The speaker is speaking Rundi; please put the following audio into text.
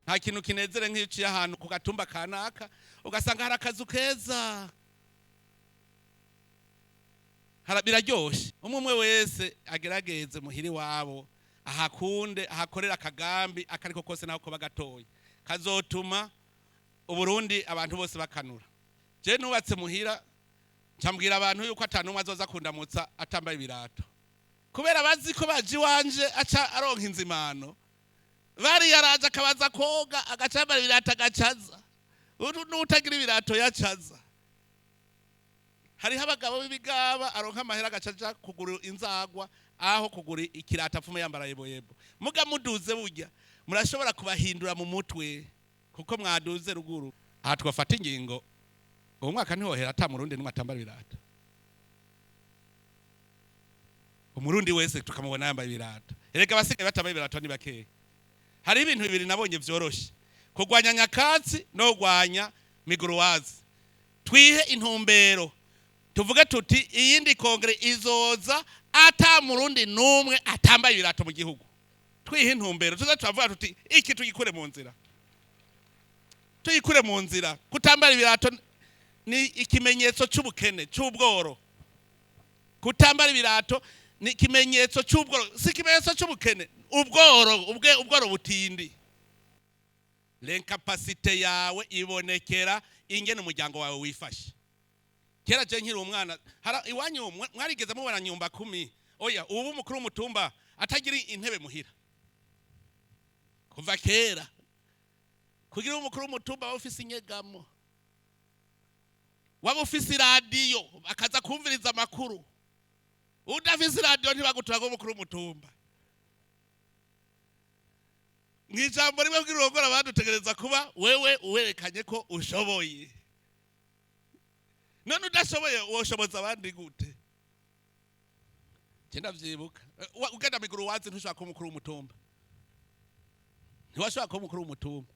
Nta kintu kinezere nk'iyo uciye ahantu ku gatumba kanaka ugasanga hari akazu keza. Biraryoshe. Umwe umwe wese agerageze muhiri wabo ahakunde, ahakorera akagambi akariko kose naho koba gatoya, kazotuma Uburundi abantu bose bakanura. Je nubatse muhira, ncambwira abantu yuko atanumwe azoza kundamutsa atambaye ibirato, kubera bazi ko baje iwanje aca aronka inzimano. Bari yaraje akabaza koga, agaca yambara ibirato, agacaza. N'utagira ibirato yacaza. Hariho abagabo b'ibigaba, aronka amahera agaca aja kugura inzagwa aho kugura ikirato, apfume yambara yeboyebo. Muga muduze, burya murashobora kubahindura mu mutwe kuko mwaduze ruguru. Aha twafata ingingo, uwo mwaka ntiwohera ata Murundi nimwe atambara ibirato. Umurundi wese tukamubona yambaye ibirato. Erega abasigaye batambaye ibirato ni bakeya. Hari ibintu bibiri nabonye vyoroshe: kurwanya nyakatsi no kurwanya miguruwazi. Twihe intumbero, tuvuge tuti iyindi kongere izoza ata Murundi n'umwe atambaye ibirato mu gihugu. Twihe intumbero, tuze turavuga tuti iki tugikure mu nzira, tuyikure mu nzira. Kutambara ibirato ni ikimenyetso c'ubukene, c'ubworo. Kutambara ibirato ni ikimenyetso c'ubworo, si ikimenyetso c'ubukene, ubworo, ubworo butindi. L'incapacité yawe ibonekera ingene umuryango wawe wifashe. Kera je nkiri umwana, iwanyu mwarigeze mubona nyumba kumi? Oya, ubu umukuru w'umutumba atagira intebe muhira. Kuva kera, kugira umukuru w'umutumba waba ufise inyegamo, waba ufise iradiyo, akaza kumviriza amakuru. Udafise iradiyo ntibagutora ngo umukuru w'umutumba. Mw'ijambo rimwe bw'irongora, badutegereza kuba wewe uwerekanye ko ushoboye. None udashoboye woshoboza abandi gute? Je ndavyibuka. Ugenda miguru wazi, ntushobora kuba umukuru w'umutumba, ntiwashobora kuba umukuru w'umutumba.